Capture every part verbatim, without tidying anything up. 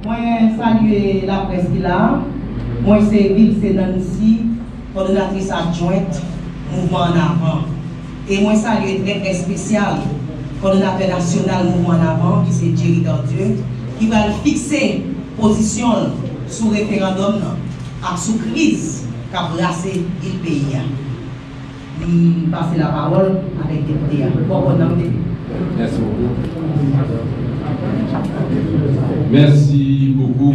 Mwen salye laprès ki la a. Mwen se Vilce Nancy, kòdonatris adjwent Mouvman Ann Avan. E mwen salye trè, trè espesyal kòdonatè nasyonal Mouvman Ann Avan, ki se Jerry Tardieu, ki pral fikse pozisyon l sou referandòm nan ak sou kriz k ap brase vil peyi a. M pase lapawòl avèk depite a. Bò kòd nan m te. Mèsi bokou. Mèsi bokou.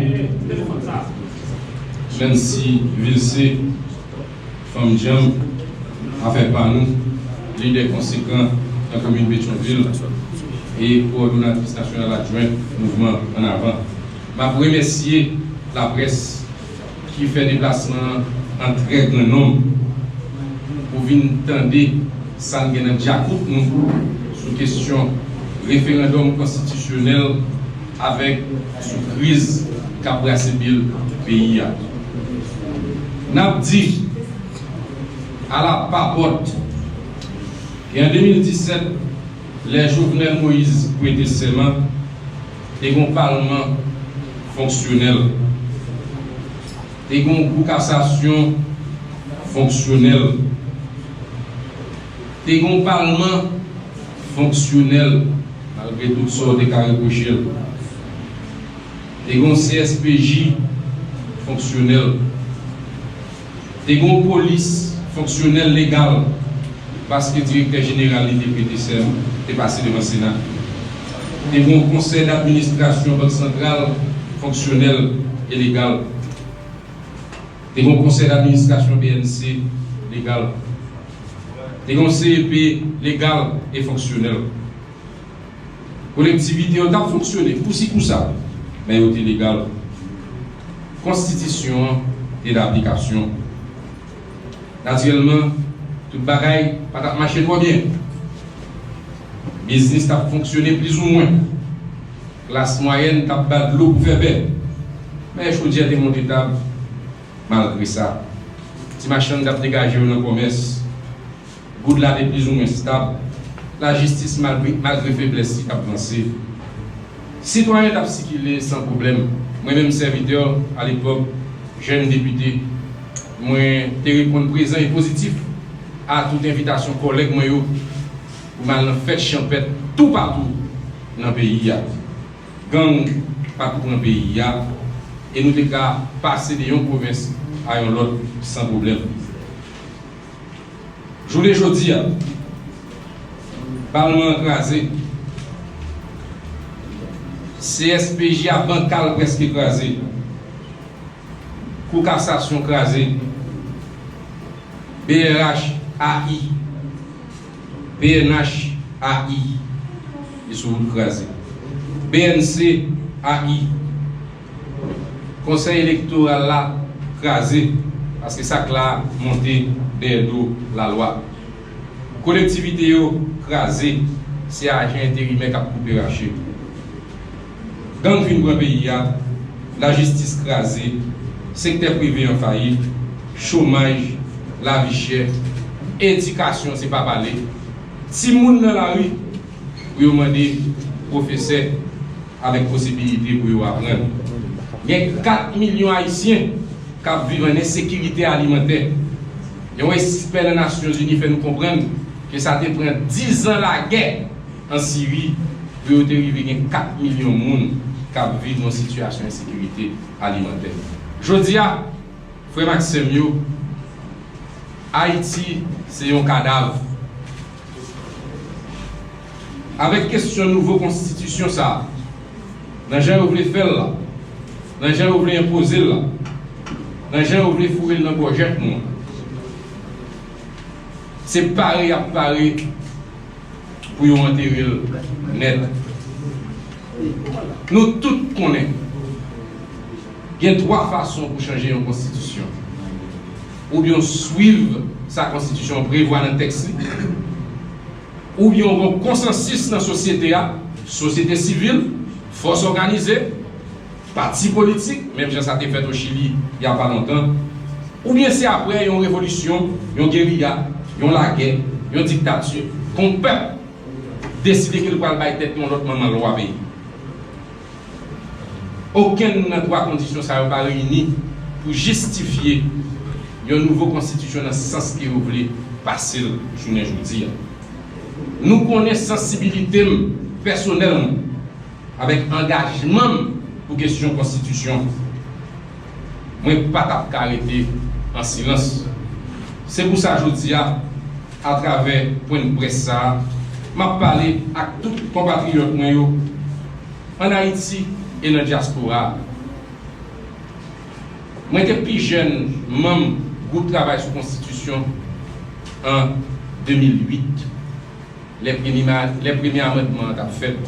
Nancy Vilce, fanm djanm, afè pa nou, lidè konsekan nan komin Petyonvil e kowòdonatris nasyonal adjwent Mouvman Ann Avan. M ap remèsye laprès ki fè deplasman an an trè gran nonb pou vin tande sa n gen nan djakout nou sou kesyon referandòm konstitisyonèl avèk sou kriz k ap brase bil peyi a. N ap di, ala papòt, e an de mil disèt, lè Jovenel Moïse prete sèman, te gen yon palman fonksyonèl. Te gen yon kou kasasyon fonksyonèl. Te gen yon palman fonksyonèl, malgre tout sa w te ka repwoche l. Te gen yon C S P J fonksyonèl. Te gen yon polis fonksyonèl legal, paske direktè jeneral li te prete sèman, te pase devan Sena. Te gen yon konsèy dadministrasyon Bank Santral fonksyonèl e legal. Te gen yon konsèy dadministrasyon B N C legal. Te gen yon C E P legal e fonksyonèl. Kolektivite yo t ap fonksyone kousi kousa, men yo te legal. Konstitisyon an te d aplikasyon. Natirèlman, tout bagay pa t ap mache twò byen. Biznis t ap fonksyone plizoumwen. Klas mwayèn t ap bat dlo pou fè bè. Men chodyè te monte tab. Malgre sa, ti machann t ap degaje yo nan kòmès. Goud la te plizoumwen stab. Lajistis, malgre, malgre feblès li, t ap vanse. Sitwayen t ap sikile san pwoblèm. Mwen menm sèvitè, alepòk, jèn depite, mwen te reponn prezan e pozitif a tout envitasyon kòlèg mwen yo pou m al nan fèt chanpèt toupatou nan peyi a. Gang pa t pran peyi a, e nou te ka pase de yon pwovens a yon lòt san pwoblèm. Jounen jodi a, palman an kraze, C S P J a bankal, prèske kraze, Kou Kasasyon kraze, B R H A I, P N H A I, li sou wout kraze, B N C A I, Konsèy Elektoral la kraze, paske sa k la a monte dèyè do lalwa. Kolektivite yo kraze, se ajan enterimè k ap koupe rache. Gang fin pran peyi a, lajistis kraze, sektè prive an fayit, chomaj, lavi chè, edikasyon se pa pale, timoun nan lari pou yo mande pwofesè avèk posibilite pou yo aprann. Gen kat milyon Ayisyen k ap viv an ensekirite alimantè. Yon ekspè nan Nasyonzini fè nou konprann ke sa te pran dizan lagè an Siri pou yo te rive gen kat milyon moun k ap viv nan sitiyasyon ensekirite alimantè. Jodi a, frè m ak sè m yo, Ayiti se yon kadav. Avèk kesyon nouvo konstitisyon sa a, nan jan yo vle fè l la, nan jan yo vle enpoze l la, nan jan yo vle foure l nan gòjèt nou an, se pare y ap pare pou yo antere l nèt. Nou tout konnen gen twa fason pou chanje yon konstitisyon. Oubyen w swiv sa konstitisyon an prevwa nan tèks li, oubyen w gen yon konsansis nan sosyete a, sosyete sivil, fòs òganize, pati politik, menm jan sa te fèt o Chili y a pa lontan, oubyen se apre yon revolisyon, yon geriya, yon lagè, yon diktati, ke yon pèp deside ke l pral bay tèt yon lòt manman lwa peyi. Okenn nan twa kondisyon sa yo pa reyini pou jistifye yon nouvo konstitisyon nan sans ke yo vle pase l jounen jodi a. Nou konnen sansibilite m pèsonèlman avèk angajman m pou kesyon konstitisyon, mwen pa t ap ka rete an silans. Se pou sa jodi a, atravè pwennprès sa a, m ap pale ak tout konpatriyòt mwen yo ann Ayiti e nan dyaspora a. Mwen te pi jèn manm gwoup travay sou konstitisyon an de mil uit, lè premye ma-, lè premye amandman an t ap fèt.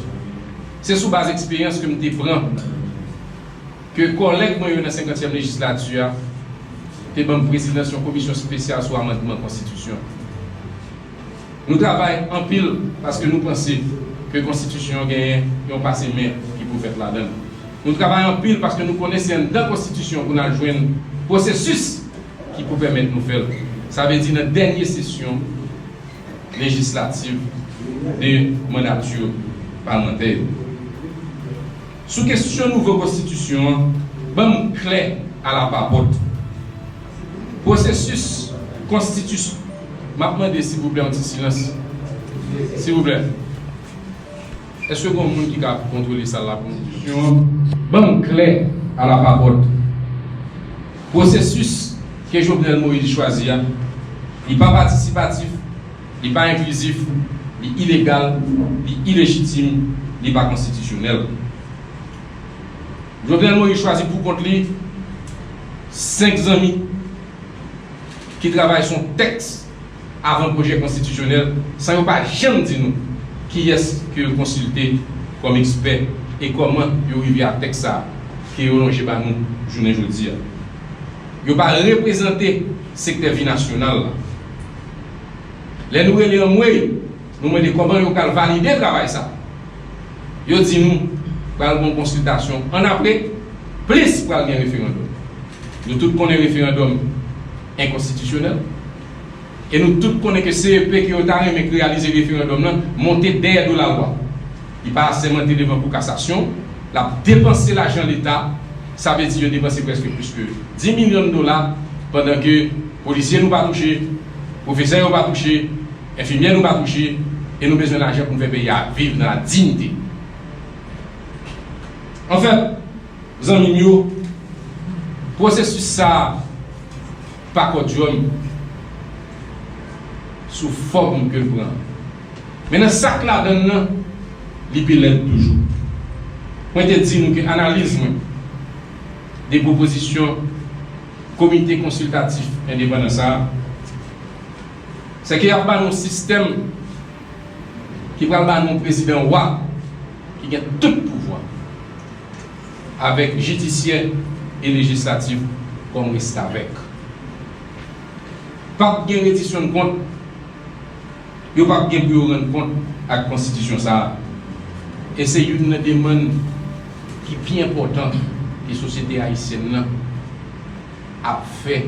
Se sou baz eksperyans ke m te pran ke kòlèg mwen yo nan senkantyèm lejislati a te ban m prezidans yon komisyon espesyal sou amandman konstitisyon. Nou travay anpil paske nou panse ke konstitisyon an genyen yon pase men ki pou fèt ladan l. Nou travay anpil paske nou konnen se anndan konstitisyon pou n al jwenn pwosesis ki pou pèmèt nou fè l. Sa vle di nan dènye sesyon lejislatif de mandati palmantè yo. Sou kesyon nouvo konstitisyon an, ban m klè alapapòt. Pwosesis konstitis-, m ap mande silvouplè yon ti silans. Silvouplè. Èske gen yon moun ki ka kontwole sal la pou nou? Konstitisyon an, ban m klè alapapòt. Pwosesis ke Jovenel Moïse chwazi a, li pa patisipatif, li pa enklizif, li ilegal, li ilejitim, li pa konstitisyonèl. Jovenel Moïse chwazi pou kont li senk zanmi ki travay sou yon tèks avan pwojè konstitisyonèl san yo pa janm di nou kiyès ke yo konsilte kòm ekspè e kòman yo rive a tèks sa a ke yo lonje ba nou jounen jodi a. Yo pa reprezante sektè vi nasyonal la. Lè nou rele anmwey, nou mande kòman yo pral valide travay sa. Yo di nou pral gen yon konsiltasyon annapre, plis pral gen referandòm. Nou tout konnen referandòm enkonstitisyonèl. E nou tout konnen ke C E P ke yo ta renmen k reyalize referandòm nan monte dèyè do lalwa. Li pa asèmante devan kou kasasyon, l ap depanse lajan leta, sa vle di yo depanse prèske plis ke dis milyon dola, pandan ke polisye nou pa touche, pwofesè yo pa touche, enfimyè nou pa touche, e nou bezwen lajan pou n fè peyi a viv nan la dinyite. Anfèt, zanmi m yo, pwosesis sa a pa kòdyòm sou fòm ke l pran. Men nan sa k ladan l nan, li pi lèd toujou. Mwen te di nou ke analiz mwen de pwopozisyon Komite Konsiltatif Endepandan sa a, se ke y ap ba nou yon sistèm ki pral ba nou yon prezidan wa ki gen tout pouvwa, avèk jidisyè e lejislatif kòm restavèk. P ap gen redisyon de kont, yo p ap gen pou yo rann kont ak konstitisyon sa a. E se youn nan demann ki pi enpòtan ke sosyete ayisyèn nan ap fè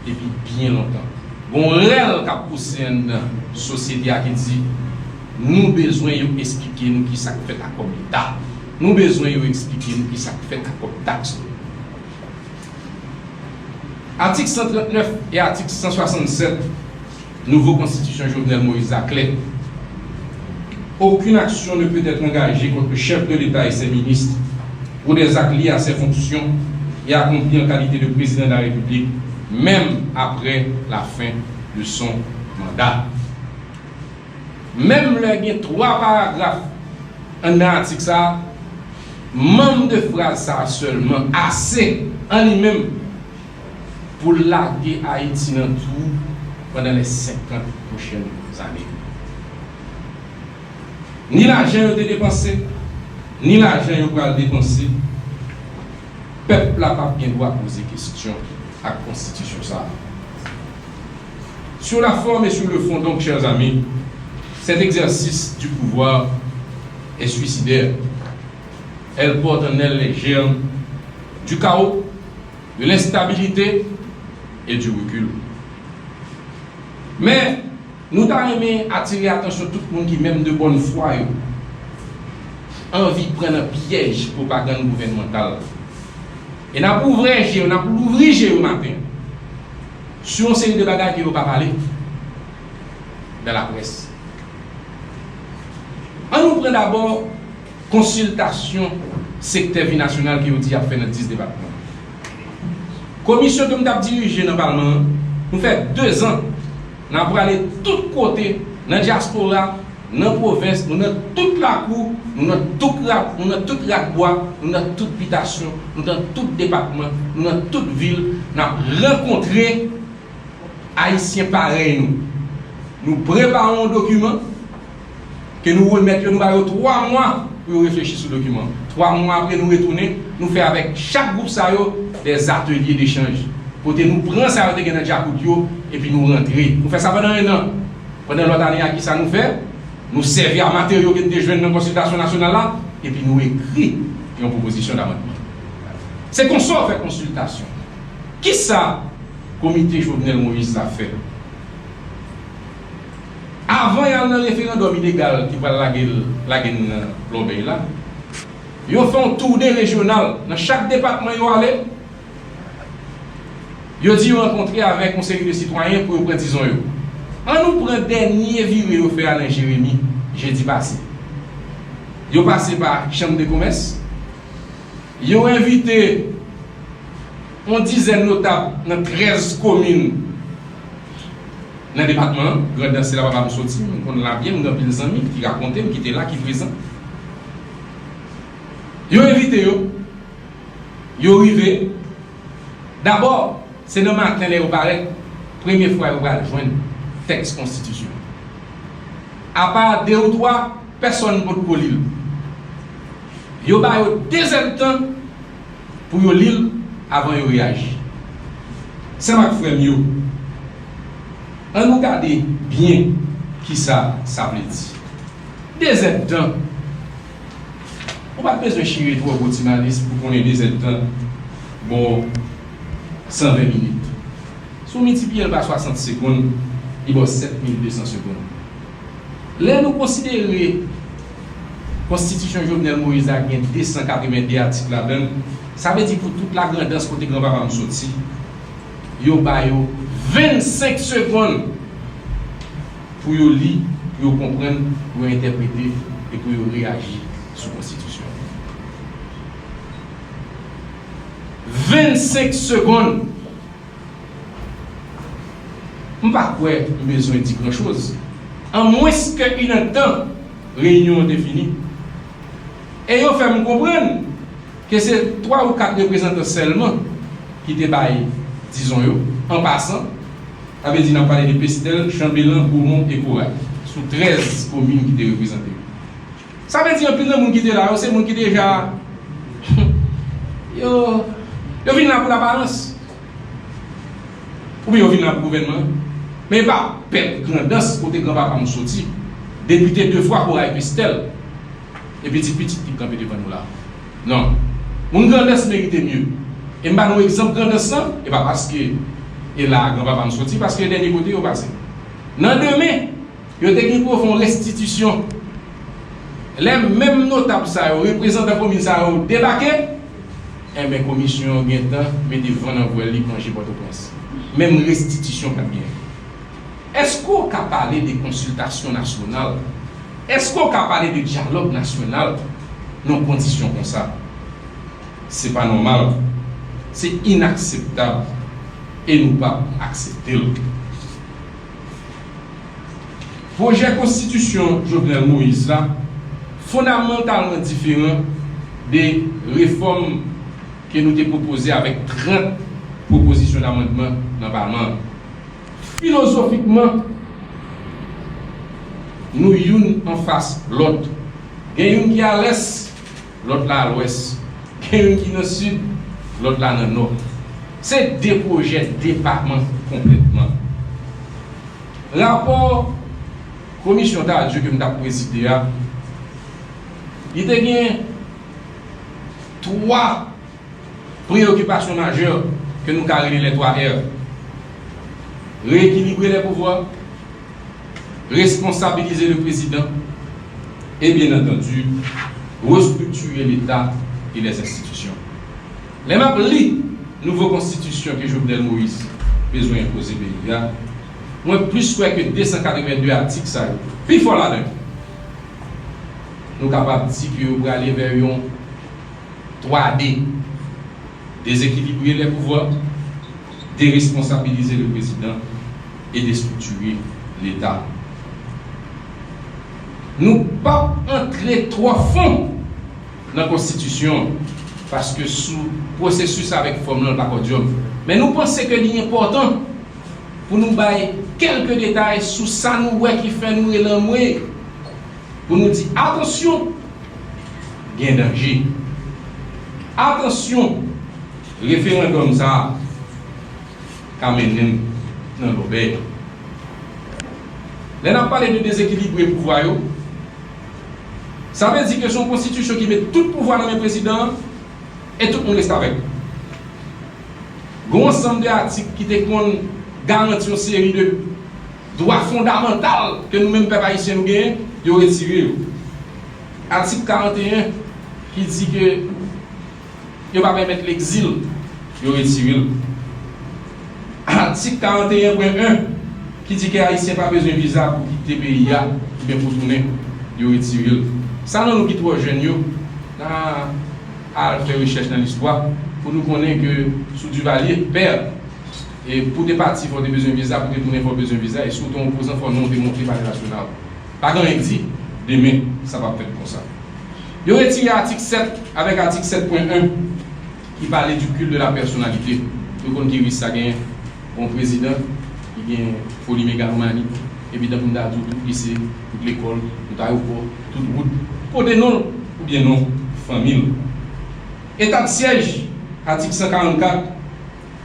depi byen lontan. Gon rèl k ap pouse anndan sosyete a ki di, nou bezwen yo esplike nou kisa k fèt ak kòb leta. Nou bezwen yo esplike nou kisa k fèt ak kòb taks nou. Atik san trannèf e atik san swasannsèt nouvo konstitisyon Jovenel Moïse la klè. Aucune action ne peut être engagée contre le chef de l'État et ses ministres pour des actes liés à ses fonctions et accomplis en qualité de président de la République, même après la fin de son mandat. Menm lè gen twa paragraf anndan atik sa a, manm de fraz sa a sèlman ase an li menm pou l lage Ayiti nan twou pandan les cinquante prochaines années. Ni lajan yo te depanse, ni lajan yo pral depanse, pèp la p ap gen dwa poze kesyon ak konstitisyon sa a. Sur la forme et sur le fond donc, chers amis, cet exercice du pouvoir est suicidaire. Elle porte en elle les germes du chaos, de l'instabilité et du recul. Mais Nou ta renmen atire atansyon tout moun ki menm de bòn fwa yo anvi pran nan pyèj pwopagann gouvènmantal. E n ap ouvè je yo, n ap louvri je yo maten sou yon seri de bagay ke yo pa pale nan laprès. An nou pran dabò konsiltasyon sektè vi nasyonal ke yo di y ap fè nan dis depatman. Komisyon ke m t ap dirije nan palman an, nou fè dezan n ap prale tout kote, nan dyaspora, nan pwovens, nou nan tout lakou, nou nan tout rak, nou nan tout rakbwa, nou nan tout bitasyon, nou nan tout depatman, nou nan tout vil, n ap rankontre Ayisyen parèy nou. Nou prepare yon dokiman ke nou remèt yo, nou ba yo twa mwa pou yo reflechi sou dokiman. Twa mwa apre, nou retounen, nou fè avèk chak gwoup sa yo dèzatelye dechanj. Kote nou pran sa yo te gen nan djakout yo, epi nou rantre. Nou fè sa pandan en an. Pandan lòt ane a, kisa nou fè? Nou sèvi a materyo ke n te jwenn nan konsiltasyon nasyonal la, epi nou ekri yon pwopozisyon damandman. Se konsa w fè konsiltasyon. Kisa Komite Jovenel Moïse la fè? Avan y al nan referandòm ilegal ki pral lage l, lage n nan lòbèy la, yo fè yon toune rejyonal nan chak depatman yo ale. Yo di yo rankontre avèk yon seri de sitwayen pou yo pran dizon yo. An nou pran dènye vire yo fè a nan Jeremi, jedi pase. Yo pase pa Chanm de Komès. Yo envite yon dizèn notab nan trèz komin nan depatman an. Grandans se la papa m soti, m konn la byen, m gen anpil zanmi ki rakonte m, ki te la, ki prezan. Yo envite yo, yo rive. Dabò, se nan maten lè yo parèt, premye fwa yo pral jwenn tèks konstitisyon. Apa de ou twa, pèsonn potko li l. Yo ba yo dezèdtan pou yo li l avan yo reyaji. Sè m ak frè m yo, an nou gade byen kisa sa vle di. Dezèdtan. Ou pa t bezwen chire twò gwo ti malis pou konnen dezèdtan ba w san ven minit. Si w miltipliye l pa swasant segonn, li ba w sèt mil de san segonn. Lè nou konsidere konstitisyon Jovenel Moïse la gen de san katreven de atik ladan l, sa vle di pou tout Lagrandans kote granpapa m soti, yo ba yo vennsenk segonn pou yo li, pou yo konprann, pou yo entèprete e pou yo reyaji sou konstitisyon an. Vennsenk segonn! M pa kwè m bezwen di gran choz. An mwens ke inèdtan, reyinyon an te fini. E yo fè m konprann ke se twa ou kat reprezantan sèlman ki te bay dizon yo, an pasan, sa vle di n ap pale de Pestèl, Chanbelan, Bomon e Koray, sou trèz komin ki te reprezante yo. Sa vle di anpil nan moun ki te la yo, se moun ki deja, yo, yo vin la pou laparans. Oubyen yo vin la pou gouvènman an. Men e pa pèp Grandans kote granpapa m soti, depite de fwa Koray Pestèl, e pitit pitit ki kanpe devan nou la. Non. Moun Grandans merite mye. E m ba nou egzanp Grandans lan, e pa paske e la granpapa m soti, paske dènye kote yo pase. Nan demen, yo te gen pou yo fè yon restitisyon. Lè menm notab sa yo, reprezantan komin sa yo debake, enben komisyon an gentan mete van nan vwèl li plonje Pòtoprens. Menm restitisyon pa t genyen. Èske w ka pale de konsiltasyon nasyonal? Èske w ka pale de dyalòg nasyonal nan kondisyon konsa? Se pa nòmal. Se inakseptab. E nou p ap aksepte l. Pwojè konstitisyon Jovenel Moïse la fondamantalman diferan de refòm ke nou te pwopoze avèk trant pwopozisyon damandman nan palman an. Filozofikman, nou youn anfas lòt. Gen youn ki a lès, lòt la a lwès. Gen youn ki nan sid, lòt la nan nò. Se de pwojè depatman konplètman. Rapò komisyon Tardieu ke m t ap prezide a, li te gen twa preyokipasyon majè ke nou ka rele les trois R. Reyekilibre lè pouvwa, Responsabiliser le président et, bien entendu, restructurer l'État et les institutions. Lè m ap li nouvo konstitisyon ke Jovenel Moïse bezwen enpoze peyi a, mwen plis kwè ke de san katrevenn de atik sa yo, pi fò ladan yo, nou kapab di ke yo prale vè yon twa D, déséquilibrer les pouvoirs, déresponsabiliser le président et déstructurer l'État. Nou p ap antre twò fon nan konstitisyon an, paske sou pwosesis avèk fòm lan, l pa kòdyòm. Men nou panse ke li enpòtan pou nou bay kèlke detay sou sa nou wè ki fè nou rele anmwe, pou nou di, atansyon, gen danje. Atansyon, referandòm sa a ka mennen n nan lòbèy. Lè n ap pale de dezekilibre pouvwa yo, sa vle di ke se yon konstitisyon ki met tout pouvwa nan men prezidan an e tout moun restavèk. Gen yon ansanm de atik ki te konn garanti yon seri de dwa fondamantal ke nou menm pèp ayisyen nou genyen, yo retire yo. Atik karant e en ki di ke yo pa pèmèt legzil, yo retire l. Atik karant e en pwen en ki di ke Ayisyen pa bezwen viza pou kite peyi a oubyen pou tounen, yo retire l. Sa nan nou ki twò jèn yo, n a al fè rechèch nan listwa pou nou konnen ke sou Duvalier, pè, e pou te pati fò w te bezwen viza, pou te tounen fò w bezwen viza, e si w te yon opozan fò non w te monte Palè Nasyonal. Pa gen anyen k di demen sa p ap fèt konsa. Yo retire atik sèt avèk atik sèt pwen en ki pale du culte de la personnalité. Nou konn ki risk sa genyen. Yon prezidan ki gen foli megalomani, epi tankou m ta di w, tout lise, tout lekòl, tout ayewopò, tout wout pote non l oubyen non fanmi l. Eta de syèj, atik san karannkat,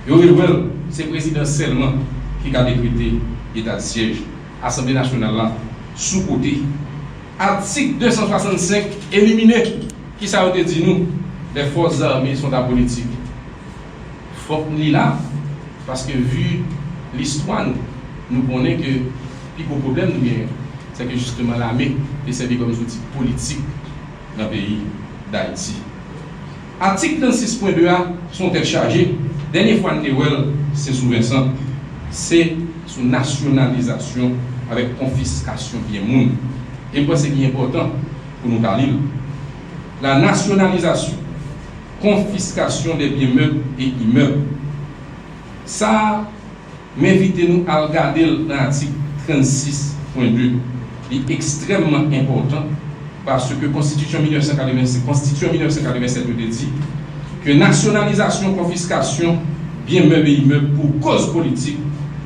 yo rewè l, se prezidan sèlman ki ka dekrete eta de syèj. Asanble Nasyonal la sou kote. Atik de san swasannsenk elimine. Kisa yo te di nou? Les forces armées sont apolitiques. Fòk li la, paske vi listwa nou, nou konnen ke pi gwo pwoblèm nou genyen, se ke jisteman lame te sèvi kòm zouti politik nan peyi Dayiti. Atik trannsis pwen de a se yon tèt chaje. Dènye fwa n te wè l, se sou Vincent, se sou nasyonalizasyon avèk konfiskasyon byen moun. E m panse ki enpòtan pou nou ta li l. La nationalisation, confiscation des biens meubles et immeubles. Sa a, m envite nou al gade l nan atik trannsis pwen de. Li ekstrèmman enpòtan paske konstitisyon mil nèf san katrevensenk, konstitiyon mil nèf san katrevensenk yo te di ke nasyonalizasyon, konfiskasyon byen mèb e imèb pou koz politik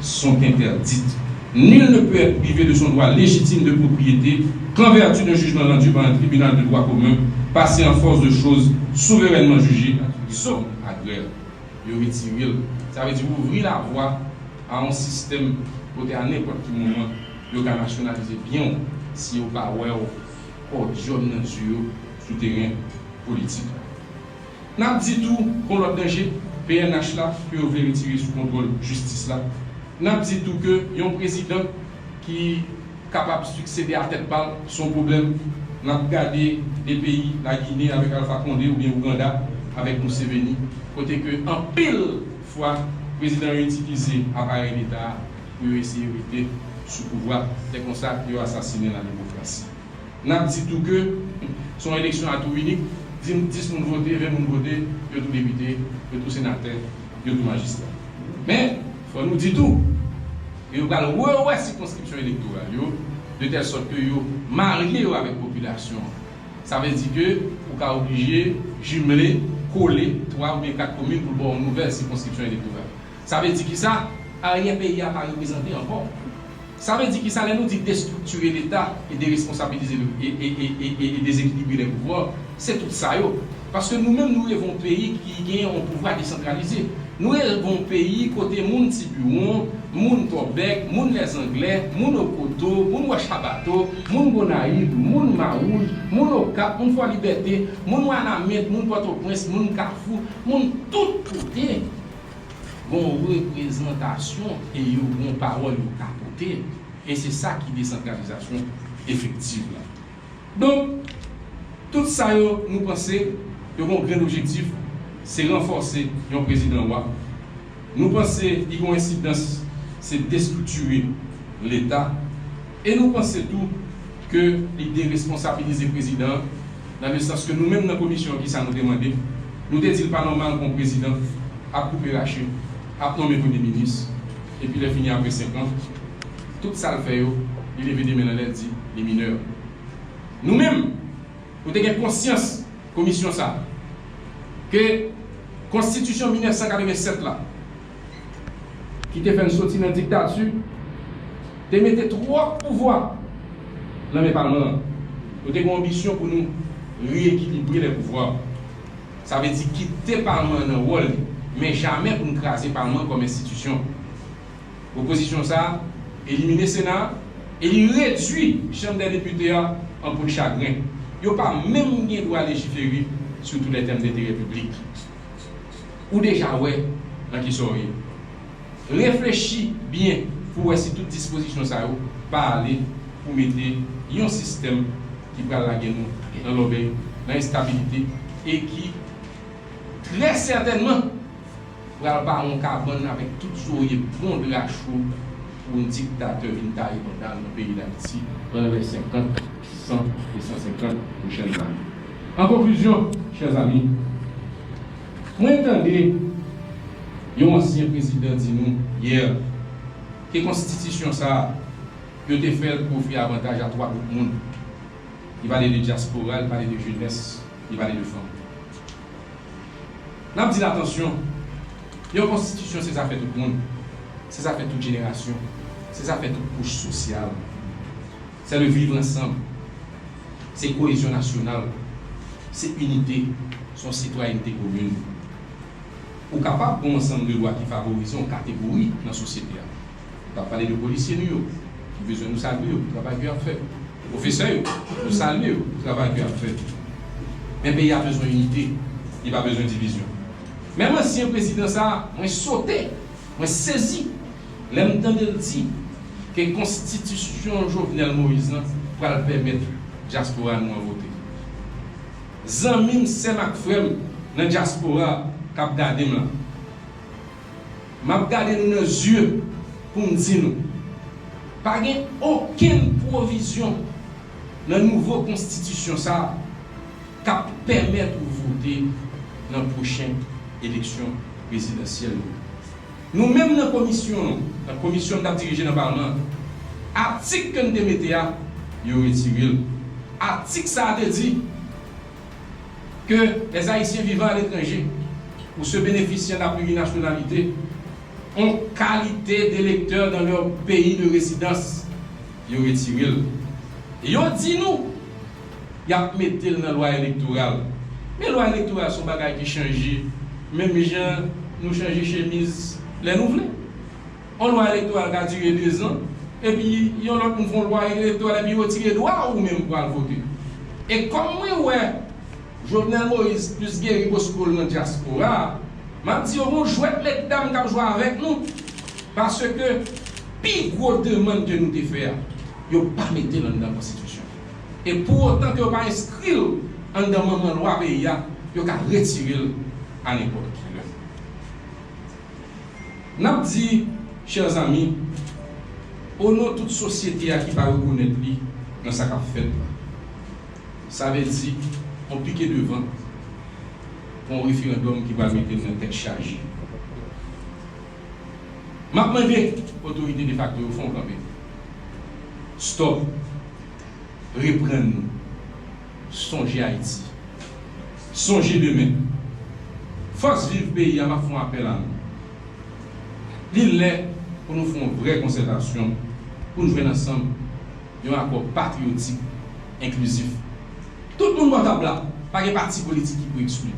sont interdites. Nul ne peut être privé de son droit légitime de propriété qu'en vertu d'un jugement rendu par un tribunal de droit commun passé en force de chose souverainement jugé, sauf agrè. Yo retire l. Sa vle di ouvri lavwa a yon sistèm kote a nenpòt ki moman yo ka nasyonalize byen w si yo pa wè w pòdyòm nan zye yo sou teren politik la. N ap di tou, gon lòt danje, P N H la, ke yo vle retire sou kontwòl jistis la. N ap di tou ke yon prezidan ki kapab siksede a tèt pa l, se yon pwoblèm. N ap gade de peyi, Lagine avèk Alpha Condé oubyen Ouganda avèk Museveni, kote ke anpil fwa, prezidan yo itilize aparèy leta a pou yo eseye rete sou pouvwa. Se konsa yo asasinen la demokrasi. N ap di tou ke se yon eleksyon a tou inik, di, dis moun vote, ven moun vote, yo tou depite, yo tou senatè, yo tou majistra. Men, fò nou di tou, yo pral rewè sikonskripsyon elektoral yo, de tèl sòt ke yo marye yo avèk popilasyon an. Sa vle di ke ou ka oblije jimle, kole twa oubyen kat komin pou l ba w yon nouvèl sikonskripsyon elektoral. Sa vle di kisa? Aryè peyi a pa reprezante ankò. Sa vle di kisa lè nou di destriktire Leta e deresponsabilize le, e, e, e, e, e, e dezekilibre lè pouvwa? Se tout sa yo. Paske nou menm nou reve yon peyi ki gen yon pouvwa desantralize. Nou reve yon peyi kote moun Tibiwon, moun Kòbèk, moun Lèzanglè, moun Okoto, moun Wòch Abato, moun Gonayib, moun Mawouj, moun Okap, moun Fòlibète, moun Wanament, moun Pòtoprens, moun Kafou, moun tout kote gon reprezantasyon e yo gon pawòl yo ka pote. E se sa ki desantralizasyon efektiv la. Donk, tout sa yo, nou panse, yo gen yon grenn objektif, se ranfòse yon prezidan wa. Nou panse li gen yon ensidans, se destriktire Leta. E nou panse tou ke li deresponsabilize prezidan an, nan le sans ke nou menm nan komisyon an, ki sa nou te mande, nou te di l pa nòmal pou yon prezidan ap koupe rache, ap nonmen premye minis, epi lè fini apre senk an, tout sa l fè yo, li leve de men l anlè, l di li minè. Nou menm, nou te gen konsyans komisyon sa a, ke konstitisyon mil nèf san katrevennsèt la, ki te fè n soti nan diktati, te mete twòp pouvwa nan men palman an. Nou te gen anbisyon pou nou reyekilibre lè pouvwa. Sa vle di kite palman an nan wòl li, men jamè pou n kraze palman an kòm enstitisyon. Pwopozisyon sa a elimine Sena a e li redui Chanm dè Depite a an po de chagren. Yo pa menm gen dwa lejifere sou tou lè tèm denterè piblik. Ou deja wè nan kisa w ye. Reflechi byen pou w wè si tout dispozisyon sa yo pa ale pou mete yon sistèm ki pral lage nou nan lòbèy, nan enstabilite, e ki trè sètènman pral ba yon kabann avèk tout zorye bon dra cho pou yon diktatè vin taye banda l nan peyi Dayiti pandan lè senkant, san e san senkant pwochèn ane. An konklizyon, chè zanmi, mwen tande yon ansyen prezidan di nou yè ke konstitisyon sa a, yo te fè l pou ofri avantaj a twa gwoup moun. Li pale de dyaspora, li pale de jenès, li pale de fanm. N ap di l atansyon, yon konstitisyon se zafè tout moun, se zafè tout jenerasyon, se zafè tout kouch sosyal. Se le vivre ensemble, se koyezyon nasyonal, se inite, se yon sitwayènte komin. Ou kapab gen yon ansanm de lwa ki favorize yon kategori nan sosyete a. N ap pale de polisye nou yo, ki bezwen nou salye yo pou travay ke y ap fè. Pwofesè yo, nou salye yo pou travay ke y ap fè. Men peyi a bezwen inite, li pa bezwen divizyon. Menm ansyen prezidan sa a, mwen sote, mwen sezi, lè m tande l di ke konstitisyon Jovenel Moïse lan pral pèmèt dyaspora nou an vote. Zanmi m, sè m ak frè m nan dyaspora k ap gade m la, m ap gade nou nan zye pou m di nou, pa gen okenn pwovizyon nan nouvo konstitisyon sa a k ap pèmèt ou vote nan pwochen eleksyon prezidansyèl yo. Nou menm nan komisyon, nan komisyon m t ap dirije nan palman an, atik ke n te mete a, yo retire l. Atik sa a te di, que les Haïtiens vivant à l'étranger ou ceux bénéficiant de la plurinationalité ont qualité d'électeurs dans leur pays de résidence. Yo retire l. Yo di nou y ap mete l nan lwa elektoral. Men lwa elektoral se yon bagay ki chanje, menm jan nou chanje chemiz lè nou vle. Yon lwa elektoral ka dire dezan, epi yon lòt moun fè yon lwa elektoral, epi yo retire dwa ou menm pou al vote. E kòm mwen wè Jovenel Moïse plis geri Bosco l nan dyaspora a, m ap di yo gon jwèt medam k ap jwe avèk nou, paske pi gwo demann ke nou te fè a, yo pa mete l anndan konstitisyon. E pou otan ke yo pa enskri l anndan manman lwa peyi a, yo ka retire l a nenpòt ki lè. N ap di, chè zanmi, o non tout sosyete a ki pa rekonèt li nan sa k ap fèt la, sa vle di yon pike devan pou yon referandòm ki pral mete n nan tèt chaje. M ap mande otorite defakto yo fè yon kanpe. Stòp. Reprann nou. Sonje Ayiti. Sonje demen. Fòs viv peyi a, m ap fè yon apèl a nou. Li lè pou nou fè yon vrè konsètasyon, pou n jwenn ansanm yon akò patriyotik, enklizif. Tout moun bò tab la, pa gen pati politik ki pou eksklui.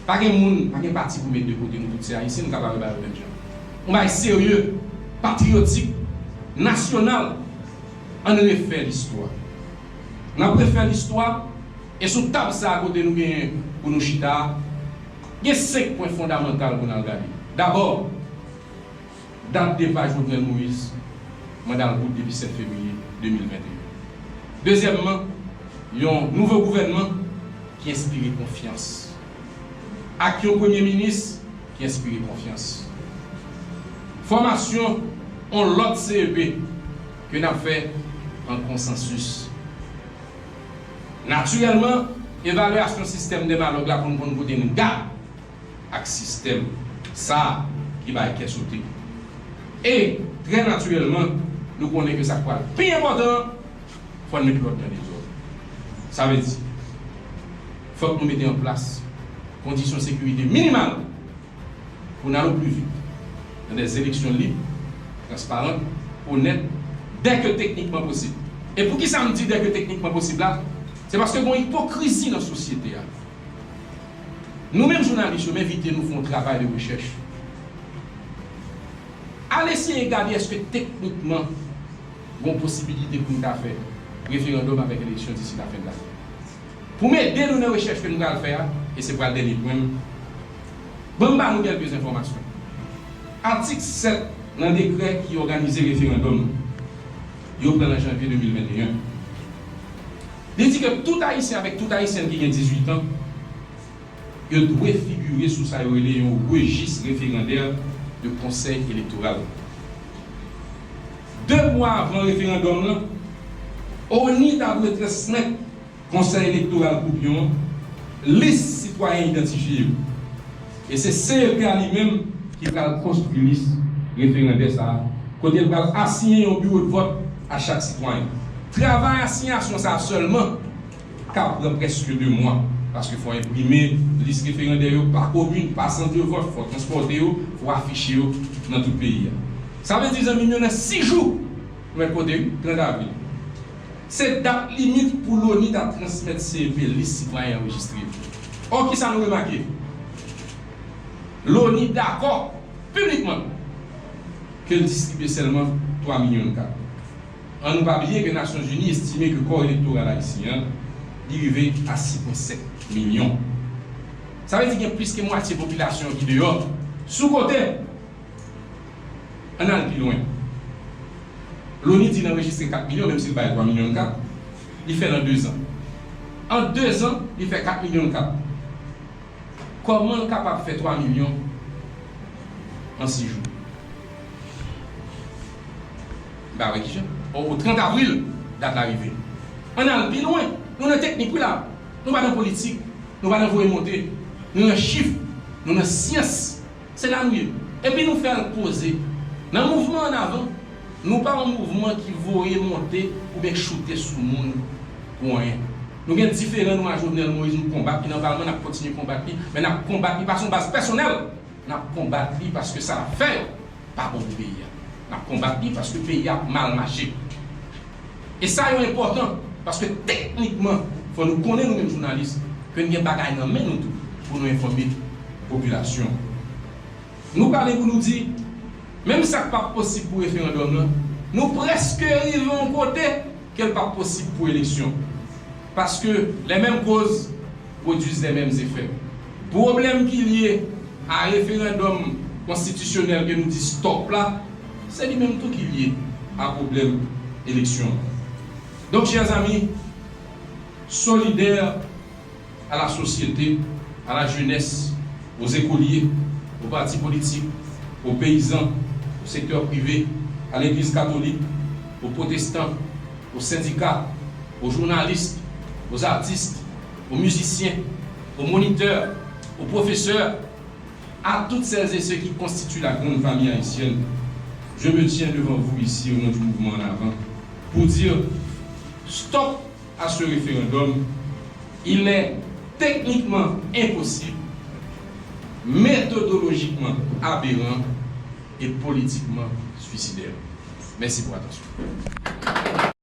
Pa gen moun, pa gen pati pou met de kote, nou tout se Ayisyen, nou ka pale ba yo menm jan. Yon bagay serye, patriyotik, nasyonal, ann refè listwa. N ap refè listwa, e sou tab sa a kote nou genyen pou nou chita a, gen senk pwen fondamantal pou n al gade. Dabò, dat depa Jovenel Moïse manda l bout depi sèt fevriye de mil venteyen. Dezyèmman, yon nouvo gouvènman ki enspire konfyans, ak yon premye minis ki enspire konfyans. Fòmasyon yon lòt C E P ke n ap fè an konsansis. Natirèlman, evalyasyon sistèm dèmalòg la pou n konn kote n gad ak sistèm sa a ki bay kè sote. E, trè natirèlman, nou konnen ke sa k pral pi enpòtan an, fò n met lòd nan dezòd. Sa vle di, fòk nou mete an plas kondisyon sekirite minimal pou n al o pli vit nan dè eleksyon lib, transparan, onèt, dèke teknikman posib. E poukisa m di dèke teknikman posib la? Se paske gen yon ipokrizi nan sosyete a. Nou menm jounalis yo, m envite nou fè yon travay de rechèch. Al eseye gade èske teknikman gen posibilite pou n ta fè referandòm avèk eleksyon disi lafen de lane. Pou m ede nou nan rechèch ke nou pral fè a, e se pral dènye pwen m, ban m ba nou kèlke enfòmasyon. Atik sèt nan dekrè ki òganize referandòm nan, yo pran nan janvye de mil venteyen. Li di ke tout Ayisyen avèk tout Ayisyèn ki gen dizuit an, yo dwe figire sou sa yo rele yon rejis referandè de Konsèy Elektoral. De mwa avan referandòm nan, ONI ta dwe transmèt Konsèy Elektoral Koupyon an lis sitwayen idantifye yo. E se C E P a li menm ki pral konstwi lis referandè sa a, kote l pral asiyen yon biwo de vòt a chak sitwayen. Travay asiyasyon sa a sèlman ka pran prèske de mwa, paske fò enprime lis referandè yo pa komin, pa sant de vòt, fò transpòte yo, fò afiche yo nan tout peyi a. Sa vle di, zanmi m yo, nan sis jou, nou mèt kote, wi, trant avril. Se dat limit pou loni ta transmèt C E P lis sitwayen anrejistre yo. Ò, kisa nou remake? Loni dakò piblikman ke l distribye sèlman twa milyon kat. An nou pa bliye ke Nasyonzini estime ke kò elektoral ayisyen an, li rive a sis pwen sèt milyon. Sa vle di gen plis ke mwatye popilasyon ki deyò, sou kote. Ann al pi lwen. Loni di l anrejistre kat milyon, menm si l bay twa milyon kat, li fè l an dezan. An dezan, li fè kat milyon kat. Kòman l kapab fè twa milyon an sis jou? M pa wè kijan. O, o trant avril, dat la rive. Ann al pi lwen. Nou nan teknik, wi, la. Nou pa nan politik. Nou pa nan voye monte. Nou nan chif. Nou nan syans. Se la nou ye. Epi nou fè l poze. Nan mouvman Ann Avan, nou pa yon mouvman ki voye monte oubyen choute sou moun pou anyen. Nou gen diferan nou a Jovenel Moïse, nou konbat li nan palman, n ap kontinye konbat li, men n ap konbat li pa sou yon baz pèsonèl, n ap konbat li paske sa l ap fè yo pa bon pou peyi a. N ap konbat li paske peyi a ap mal mache. E sa yo enpòtan, paske teknikman, fò nou konnen nou menm jounalis, ke n gen bagay nan men nou tou pou nou enfòme popilasyon. Nou pale pou nou di, menm sa k p ap posib pou referandòm nan, nou prèske rive yon kote ke l p ap posib pou eleksyon. Paske les mêmes causes produisent les mêmes effets. Pwoblèm ki lye a referandòm konstitisyonèl ke nou di stop la, se li menm tou ki lye a pwoblèm eleksyon an. Donk, chers amis, solidaires à la société, à la jeunesse, aux écoliers, aux partis politiques, aux paysans, au secteur privé, à l'église catholique, aux protestants, aux syndicats, aux journalistes, aux artistes, aux musiciens, aux moniteurs, aux professeurs, à toutes celles et ceux qui constituent la grande famille haïtienne, je me tiens devant vous ici au nom du mouvement Ann Avan pour dire stop à ce référendum. Il est techniquement impossible, méthodologiquement aberrant et politiquement suicidaire. Merci pour attention.